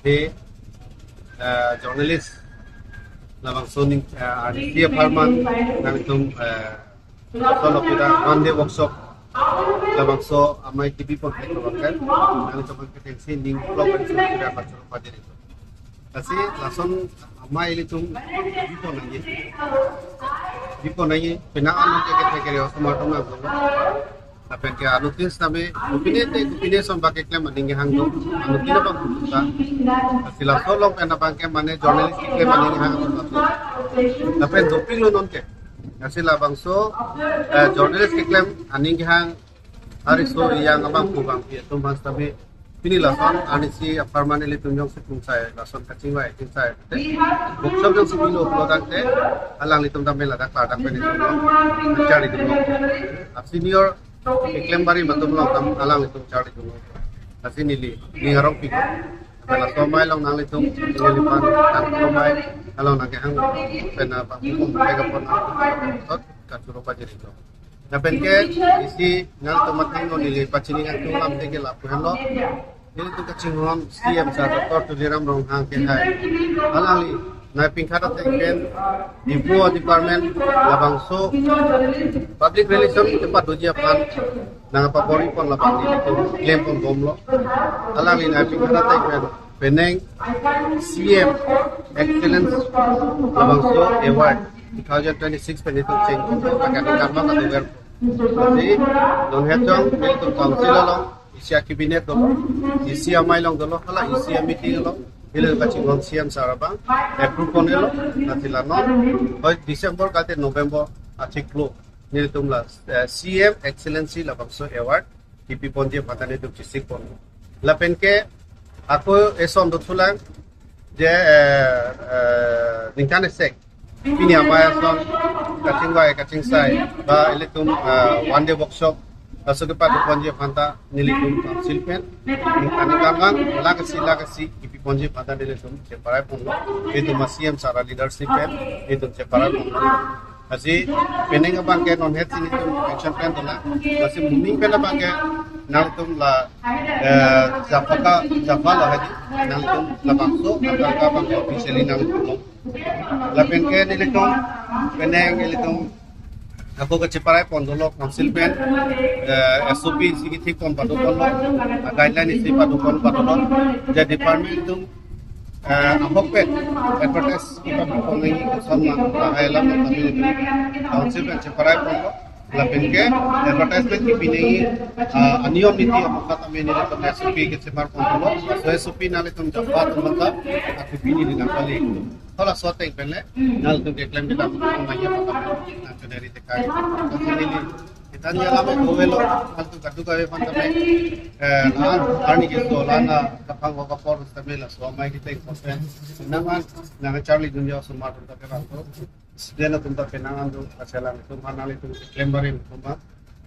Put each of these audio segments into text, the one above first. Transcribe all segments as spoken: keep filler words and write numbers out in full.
He, eh, journalist labangso aning, eh, R D C apharman nangtum, eh, solo pida one day workshop labangso amei T V pon hai ko kan nangtum ketengsi ning vlog kan solo pida pachoro pajeri. Lasi lason amei ilitum T V pon nangji. T V pon nangji, penang anong ke kethek kere osomar atum nang. Lapen ke anuttin sitame, kopine te, kopine ason bak keklem aning kehang do, anuttin abang puta. Lasi laso along pen abang ke mane journalist keklem aning kehang do. Lapen dopiklo non ke. Lasi labangso, eh, journalist keklem aning kehang, ari so yang abang pu abang pi atum aphan sitame, pini lason R D C apharman ilitum jongsi pu sai, lason kachingvai, chingvai. Workshop jongsi pilo pulo tangte, alanglitum tame ladak ladak pen itum lo, charli itum lo. A senior keklem barim atum along tam alanglitum charli itum lo. Lasi neli, ning arong pik. Laso amei along nanglitum, neliphan, tangko amei along nangkehang, pen apa, pegapon, sot, kachoro pajeri lo. Lapen ke isi nangtum athengno neli pachini nangtum lamthe ke lapu henlo. Nelitum kachinghon C M sir Doctor Tuliram Ronghang ke hai. Alangli nai pingkhat ateng pen Dipo department labangso public relation kepadoji aphan nangpabor-i pon labang nelitum klem pon bomlo. Alangli nai pingkhat ateng pen penang C M Excellence labangso award two thousand twenty-six pen itum cheng pon, pakai di karma ka dover. Jadi, non het jong, nelitum council along, isi a cabinet dolo, isi amei along dolo, hala isi a meeting along, nelitum kachinghon C M sir abang, approve pon-elo, lasi la non, hoi December kate November achiklo, nelitum la, eh, C M Excellency labangso award, kipi ponji aphan ta nelitum chesik pon. Lapen ke, ako eson dothulang, je, eh, eh, ningkan esek, pini amei ason, kachingvai, kachingsai, ba ilitum, eh, one day workshop, laso kepado ponji aphan ta nelitum council pen, ningkan ningkan lang, lake isi, lake isi, kipi ponji aphan ta nelitum cheparai ponlo, itum a C M sir a leadership pen, itum cheparai ponlo. Lasi penang abang ke non het si nelitum action plan dolang. Lasi moning pen abang ke nangtum la, eh, Jafa ka, Jafa lo hedi, nangtum labangso, nangtum ka abang ke officially nangtum lo. Lapen ke nelitum, penang nelitum, ako kacheparai pon dolo council pen, eh, S O P isi kethik pon pado ponlo, ah, guideline isi pado pon pado lo. Jadi department atum, eh, ahok pen advertise kepabi pon nangji koson ma, lahai alam tame nelitum council pen cheparai ponlo. Lapen ke advertisement kipi nangji, ah, aniyom niti aphuthak tame nelitum S O P kechemar pon dolo. So S O P nanglitum Jafa atum ta, ah, kipi neli nangpale. Halaso ateng pen le, nanglitum keklem kedam atum nangji aphuthak nangchoneri tekang. Lasi neli, kita ni alam itu velo, nanglitum kadokave aphan tame, eh, la, arni keso, la-an kaphang ho kapor tame laso amei keteng konten. Nangman, nangcharlidunji osomar atum ta kerang to. Student atum ta penang an do, achelang atum aphan nanglitum keklem barim atum aphan,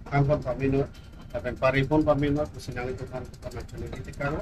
than pon pame non, lapen pari pon pame non, pusi nanglitum aphan nangchoneri tekang.